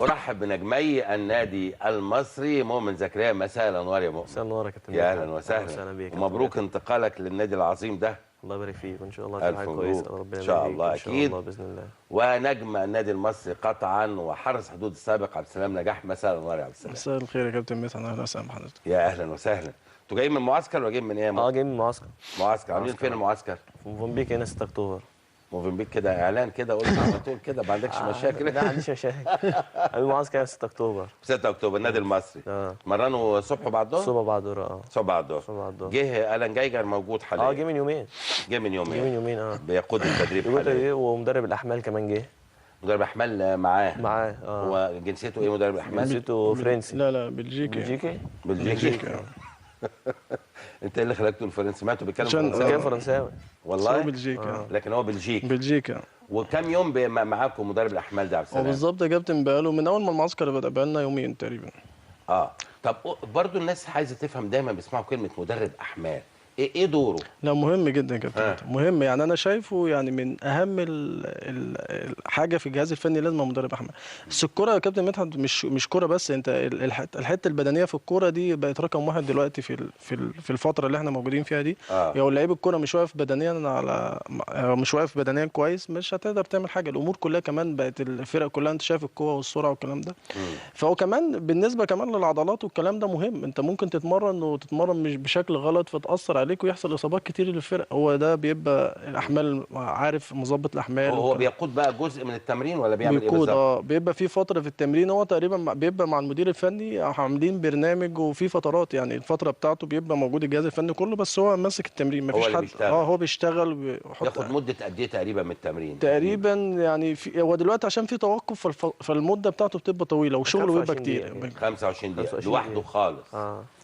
ارحب بنجمي النادي المصري مؤمن زكريا. مساء الانوار يا مؤمن. مساء النور يا كابتن. يا اهلا وسهلا بيك، ومبروك انتقالك للنادي العظيم ده. الله يبارك فيك، وان شاء الله تبقى حاجة كويسة، ربنا ان شاء الله. اكيد ان شاء الله باذن الله. ونجم النادي المصري قطعا وحرس حدود السابق عبد السلام نجاح. مساء الانوار يا عبد السلام. مساء الخير يا كابتن مدحت، اهلا وسهلا بحضرتك. يا اهلا وسهلا. انتوا جايين من معسكر ولا جايين من ايه؟ اه جايين من معسكر. معسكر عاملين فين المعسكر؟ في موفنبيك هنا 6 اكتوبر. موفنبيك كده اعلان كده قلت على طول كده، ما عندكش مشاكل؟ لا ما عنديش مشاكل. عاملين معسكر 6 اكتوبر. 6 اكتوبر النادي المصري. مرنوا صبح وبعد الظهر؟ صبح بعد الظهر. اه صبح بعد الظهر. صبح بعد الظهر. جه الان جايجر موجود حاليا. جه من يومين. جه من يومين. جه من يومين. بيقود التدريب حاليا. ومدرب الاحمال كمان جه. مدرب احمال معاه. معاه. هو جنسيته ايه مدرب الاحمال؟ جنسيته فرنسي. لا بلجيكي. بلجيكي؟ بلجيكي. انت ايه اللي خلاك تقول فرنسي؟ سمعته بيتكلم فرنساوي. بيتكلم فرنساوي والله. هو بلجيكي. لكن هو بلجيكي. بلجيكا. وكم يوم معاكم مدرب الاحمال ده يا عبد السلام؟ هو بالظبط يا كابتن بقاله من اول ما المعسكر بدا، بقالنا يومين تقريبا. طب برضو الناس عايزه تفهم، دايما بيسمعوا كلمة مدرب احمال، ايه دوره؟ لا مهم جدا يا كابتن. مهم، يعني انا شايفه يعني من اهم الحاجة في الجهاز الفني لازم مدرب احمال. بس الكورة يا كابتن مدحت مش كورة بس، انت الحتة البدنية في الكورة دي بقت رقم واحد دلوقتي في الفترة اللي احنا موجودين فيها دي. لو لعيب الكورة مش واقف بدنيا مش واقف بدنيا كويس، مش هتقدر تعمل حاجة. الامور كلها كمان بقت الفرق كلها انت شايف القوة والسرعة والكلام ده. فهو كمان بالنسبة كمان للعضلات والكلام ده مهم. انت ممكن تتمرن وتتمرن مش بشكل غلط فتاثر عليك ويحصل اصابات كتير للفرق. هو ده بيبقى الاحمال، عارف مظبط الاحمال. هو بيقود بقى جزء من التمرين ولا بيعمل ايه بالظبط؟ بيبقى في فترة في التمرين، هو تقريبا بيبقى مع المدير الفني عاملين برنامج، وفي فترات يعني الفترة بتاعته بيبقى موجود الجهاز الفني كله، بس هو ماسك التمرين، مفيش حد. هو بيشتغل. ياخد مده قد ايه تقريبا من التمرين؟ تقريبا يعني هو دلوقتي عشان في توقف فالمده بتاعته بتبقى طويلة وشغله بيبقى كتير. 25 دقيقة لوحده خالص.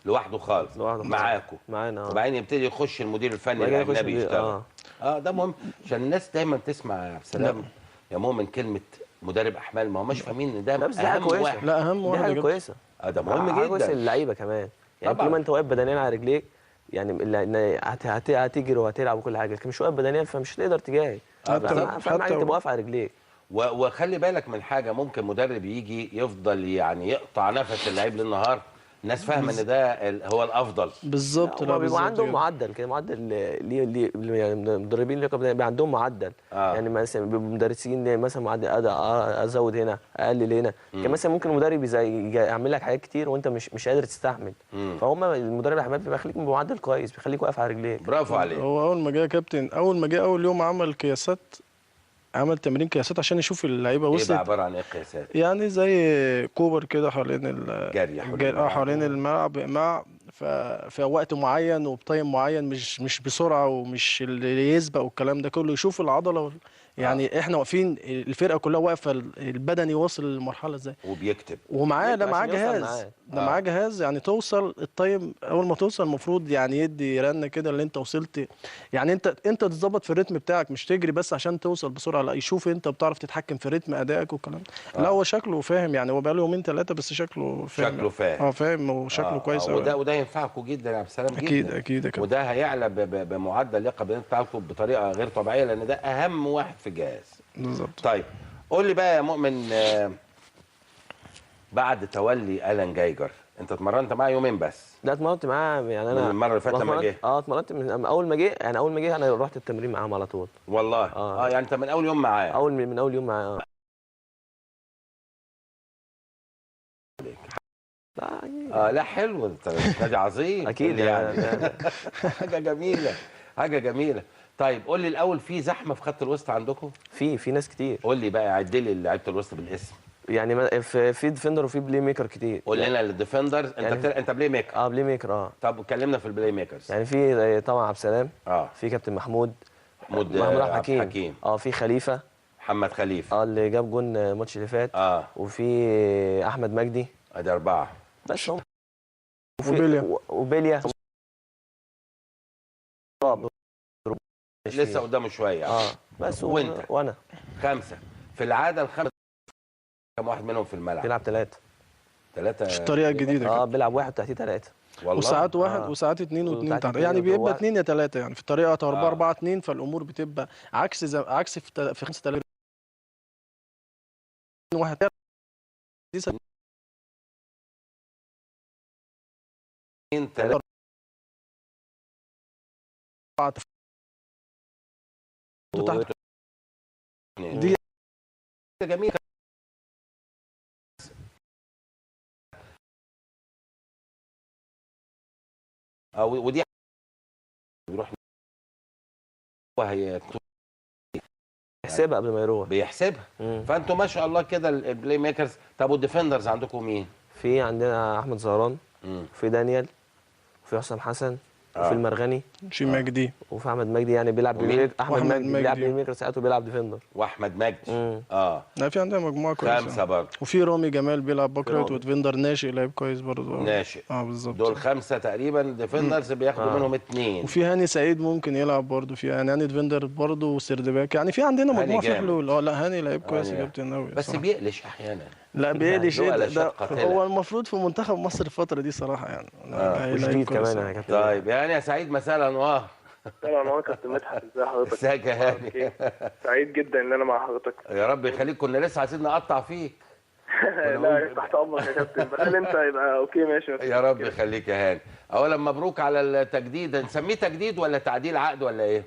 لوحده خالص معاكم. معانا. وبعدين يبتدي يخش المدير الفني الاجنبي يشتغل. ده مهم عشان الناس دايما تسمع يا عبد السلام يا مؤمن كلمة مدرب احمال، ما هماش فاهمين ان ده اهم واحد. لا اهم واحد، حاجة كويسة. ده مهم جدا، كويسة للعيبة كمان يعني. طول ما انت واقف بدنيا على رجليك يعني هتجري وهتلعب وكل حاجة، لكن مش واقف بدنيا فمش هتقدر تجاهد. حتى تبقى واقف على رجليك. وخلي بالك من حاجة، ممكن مدرب يجي يفضل يعني يقطع نفس اللعيب للنهار، الناس فاهمه ان ده هو الافضل. بالظبط. لا بيبقى عندهم معدل كده، معدل ليه يعني المدربين اللي بيبقى عندهم معدل. يعني مثلا بيبقوا مدرسين مثلا معدل ازود هنا اقلل هنا. كان مثلا ممكن المدرب يعمل لك حاجات كتير وانت مش قادر تستحمل. فهم المدرب الاحمال بيخليك بمعدل كويس، بيخليك واقف على رجليك. برافو عليك. هو اول ما جه يا كابتن، اول ما جه اول يوم عمل قياسات، عمل تمرين قياسات عشان يشوف اللعيبة وصلت. ايه عبارة عن ايه قياسات؟ يعني زي كوبر كده حوالين الجري، حوالين الملعب مع في وقت معين وب time معين، مش بسرعة ومش اللي يسبق والكلام ده كله، يشوف العضلة يعني. احنا واقفين الفرقة كلها واقفة، البدني واصل للمرحلة ازاي، وبيكتب ومعاه. لا معاه جهاز، ده معاه جهاز يعني توصل ال time اول ما توصل المفروض يعني يدي رنه كده اللي انت وصلت، يعني انت تظبط في ال rhythm بتاعك، مش تجري بس عشان توصل بسرعة، لا يشوف انت بتعرف تتحكم في rhythm ادائك والكلام ده. لا هو شكله فاهم يعني، هو بقاله يومين ثلاثة بس شكله فاهم. شكله فاهم. فاهم وشكله كويس قوي. وده ينفعكم جدا يا عبد السلام. اكيد اكيد. وده هيعلى بمعدل اللياقة البدنية بتاعكم بطريقة غير طبيعية، لان ده اهم واحد في الجهاز. بالظبط. طيب قول لي بقى يا مؤمن، بعد تولي الان جايجر انت اتمرنت معاه يومين بس؟ لا اتمرنت معاه يعني انا من المرة اللي فاتت لما جه. اتمرنت من اول ما جه، يعني اول ما جه انا رحت التمرين معاهم على طول. والله. يعني انت من اول يوم معاه؟ من اول يوم معاه. لا حلو، انت نادي عظيم اكيد يعني. حاجة جميلة، حاجة جميلة. طيب قول لي الاول، في زحمة في خط الوسط عندكم؟ في ناس كتير. قول لي بقى، عد لي لعيبة الوسط بالاسم. يعني في defender وفي playmaker كتير. قول لنا ال defender. يعني انت playmaker. playmaker. طب اتكلمنا في ال playmakers. يعني في طبعا عبد السلام، في كابتن محمود حكيم، في خليفة محمد خليفة، اللي جاب جون الماتش اللي فات، وفي احمد مجدي. ادي 4 بس هم. وبيليا لسه قدامه شوية. بس وانت وانا 5 في العادة. الخمسة كم واحد منهم في الملعب؟ بيلعب 3. 3 مش الطريقة الجديدة. بيلعب 1 وتحتيه 3. والله. وساعات 1 وساعات 2 و2 تحت، يعني بيبقى 2 يا 3 يعني في الطريقة 4 4 2. فالامور بتبقى عكس في 5 3 1 2 3 4 تحت دي جميل. ودي بيروح وهي بيحسبها قبل ما يروح، بيحسبها. فانتوا ما شاء الله كده ال playmakers. طب وال defenders عندكم مين؟ في عندنا احمد زهران، وفي دانيال، وفي حسام حسن، وفي المرغني، في مجدي، وفي احمد مجدي. يعني بيلعب احمد مجدي بيلعب playmaker ساعات وبيلعب defender. واحمد مجدي لا في عندنا مجموعة كويسة، 5 برضه. وفي رامي جمال بيلعب back right و defender ناشئ لعيب كويس برضه ناشئ. بالظبط. دول 5 تقريبا defenders بياخدوا منهم 2. وفي هاني سعيد ممكن يلعب برضه، في يعني هاني defender برضه و third back. يعني في عندنا مجموعة في حلول. لا هاني لعيب كويس يا كابتن قوي، بس بيقلش احيانا. لا بيقلش ايه ده، هو المفروض في منتخب مصر الفترة دي صراحة يعني. وجديد كمان يا كابتن. طيب يعني يا سعيد مساء الانوار. السلام عليكم يا كابتن مدحت، ازي حضرتك؟ ازيك يا هاني؟ سعيد جدا ان انا مع حضرتك. يا رب يخليك، كنا لسه عايزين نقطع فيك. لا تحت امرك يا كابتن، بدل انت يبقى okay ماشي. يا رب يخليك يا هاني. اولا مبروك على التجديد، نسميه تجديد ولا تعديل عقد ولا ايه؟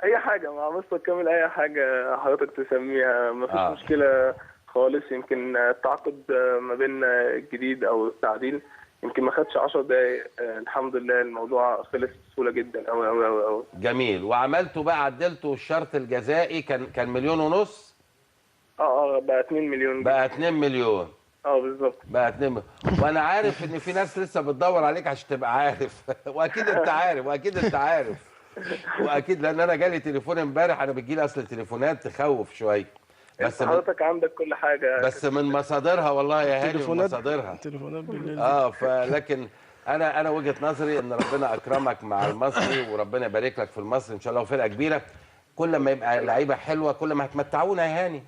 اي حاجة مع مستر كامل، اي حاجة حضرتك تسميها مفيش مشكلة خالص. يمكن التعاقد ما بين الجديد او التعديل يمكن ما خدش 10 دقايق، الحمد لله الموضوع خلص بسهولة جدا قوي قوي قوي قوي. جميل. وعملتوا بقى، عدلتوا الشرط الجزائي، كان 1.5 مليون. بقى 2 مليون. بقى 2 مليون. بالظبط، بقى 2 مليون. وانا عارف ان في ناس لسه بتدور عليك عشان تبقى عارف. واكيد انت عارف، واكيد انت عارف، واكيد، لان انا جالي تليفون امبارح. انا بتجيلي اصل تليفونات تخوف شوية، بس حضرتك عندك كل حاجة، بس من مصادرها والله يا هاني، من مصادرها تليفونات بالليل. فلكن انا وجهه نظري ان ربنا اكرمك مع المصري، وربنا يبارك لك في المصري ان شاء الله، وفرقه كبيرة. كل ما يبقى لعيبة حلوة كل ما هتمتعونا يا هاني.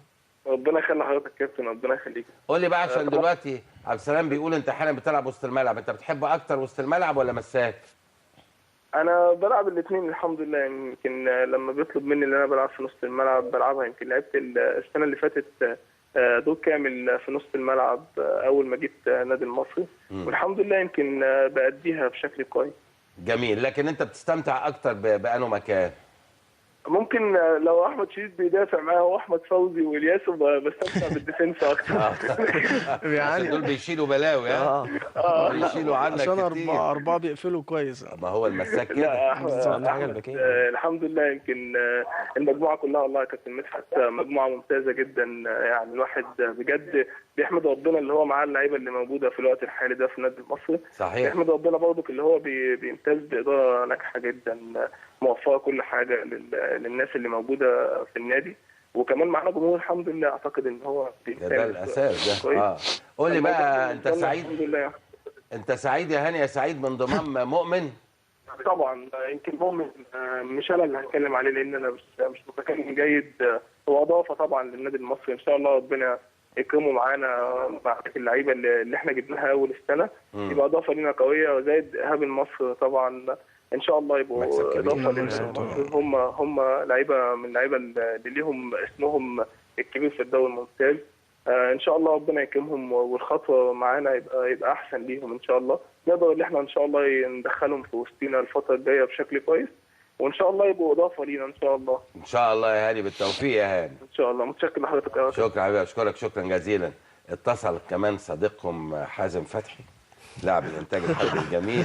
ربنا يخلي حضرتك يا كابتن، ربنا يخليك. قول لي بقى، عشان دلوقتي عبد السلام بيقول انت حالا بتلعب وسط الملعب، انت بتحب اكتر وسط الملعب ولا مساك؟ انا بلعب الاثنين الحمد لله. يمكن لما بيطلب مني ان انا بلعب في نص الملعب بلعبها. يمكن لعبت السنة اللي فاتت دور كامل في نص الملعب اول ما جيت نادي المصري، والحمد لله يمكن بأديها بشكل كويس. جميل. لكن انت بتستمتع اكتر بأنه مكان؟ ممكن لو احمد شريف بيدافع معاه واحمد فوزي والياس بستمتع بال defense اكتر. يعني دول بيشيلوا بلاوي. بيشيلوا عنك عشان كتير. أربعة بيقفلوا كويس. ما هو المساك كده. الحمد لله يمكن المجموعة كلها والله يا كابتن مدحت مجموعة ممتازة جدا. يعني الواحد بجد بيحمد ربنا اللي هو معاه اللعيبة اللي موجودة في الوقت الحالي ده في النادي المصري. صحيح. بيحمد ربنا برضك اللي هو بيمتاز بادارة ناجحة جدا، موفقة كل حاجة للناس اللي موجودة في النادي، وكمان معانا جمهور الحمد لله. اعتقد ان هو ده الاساس ده. قول لي بقى، انت سعيد؟ الحمد لله. انت سعيد يا هاني يا سعيد من انضمام مؤمن؟ طبعا يمكن مؤمن مش انا اللي هتكلم عليه لان انا مش متكلم جيد. هو اضافه طبعا للنادي المصري، ان شاء الله ربنا يكرمه معانا مع اللعيبة اللي احنا جبناها اول السنة، يبقى اضافه لنا قوية. وزائد ايهاب المصري طبعا ان شاء الله يبقوا اضافه للمصر. هم لعيبة من اللعيبة اللي ليهم اسمهم الكبير في الدوري الممتاز. ان شاء الله ربنا يكرمهم، والخطوة معانا يبقى احسن ليهم ان شاء الله. نقدر ان احنا ان شاء الله ندخلهم في وسطينا الفترة الجاية بشكل كويس، وان شاء الله يبقوا اضافه لينا ان شاء الله. ان شاء الله يا هاني، بالتوفيق يا هاني. ان شاء الله. متشكر لحضرتك. شكرا حبيبي، اشكرك شكرا جزيلا. اتصل كمان صديقكم حازم فتحي لاعب الانتاج الحربي الجميل.